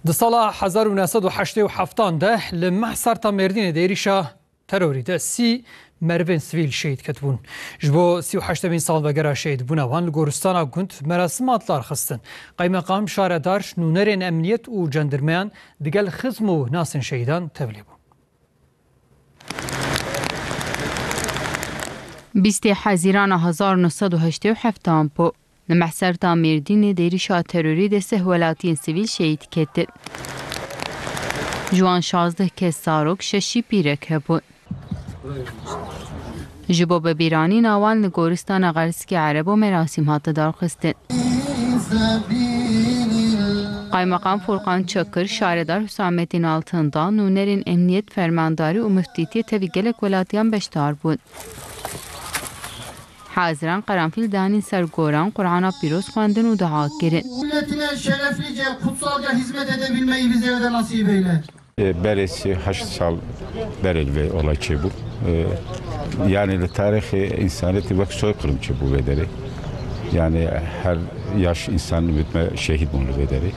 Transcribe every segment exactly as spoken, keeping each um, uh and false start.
Di sala hezar û neh sed û heştê û heftan de li Mehserta Mêrdînê di êrîşa terorî de sî merivên sivîl şehîd ketibûn. Ji bo sî û heştemîn salvegera şehîdbûna wan li goristana gund merasima didarxistin. Qeymeqam, şaredar, nûnerên emniyet û cendirmeyan digel xizm û nasên şehîdan tevlî bûn. Bîstê Hezîrana hezar û neh sed û heştê û heftan bû. Li Mehserta Mêrdînê di êrîşa terorî de sih welatiyên sivîl şehîd ketin. Ji wan şazdeh kes zarok, şeş jî pîrek hebûn. Ji bo bibîranîna wan li goristana Xerskê Erebo merasîm hate darxistin. Qaymeqam Furqan Çakir, şaredar Hüsamettin Altındağ, nûnerên emniyet, fermandarî û miftîtiyê tevî gelek welatiyan beşdar bûn. Haziran qeranfîl danîn ser goran, Qur'ana pîroz xwendin û dua kirin. Milletine şereflice, kutsalca hizmet edebilmeyi bizlere de nasip eyle. E, berê sî heşt sal berê li vê olay çêbû. E, yani li tarîxê însaniyetê wek soykırım çêbû vê derê. Yani her yaş insan bitme şehîd bûn li vê derê.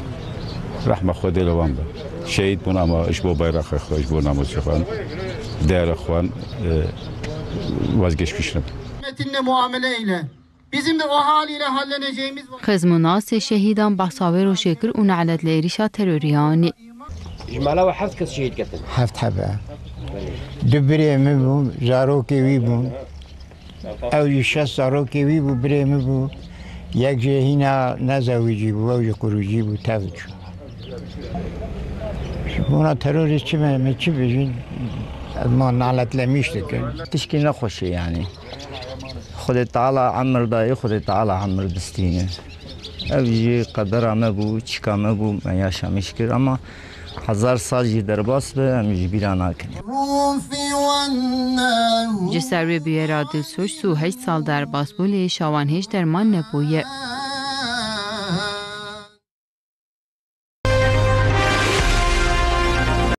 Rehma Xwedê li wan be. Şehîd bûn ama ji bo bayraxê xwe, ji bo namûsê xwe, değerê xwe, e, vazgeçmiş nebûn. Hizmetinde muamele eyle. Bizim de o haliyle halleneceğimiz var. Xizm û nasê şehîdan behsa wê rojê kir û nelet li êrîşa terorî anî. Ji mala we heft kes şehîd ketin. Heft hebe. Du birê min bûn, zarokê wî bûn. Ew jî şeş zarokê wî bû, birê min bû. Yek jê hîna nezewicî bû, ew jî qurûcî bû, tev çû. Ji bona terorîst çi me, me çi bijîn? Ma naletlemiş dikin. Tişkî nexweşî yani. Xwedê Teala emir dayê, Xwedê Teala emir bistîne. Ev jî qedera me bû, çîka me bû, me yaşamîş kir, ama hezar sal jî derbas be, em ji bîra nakin. Ji ser wê bûyera dilsoz sî û heşt sal derbas bû, lê êşa wan hêj derman nebûye.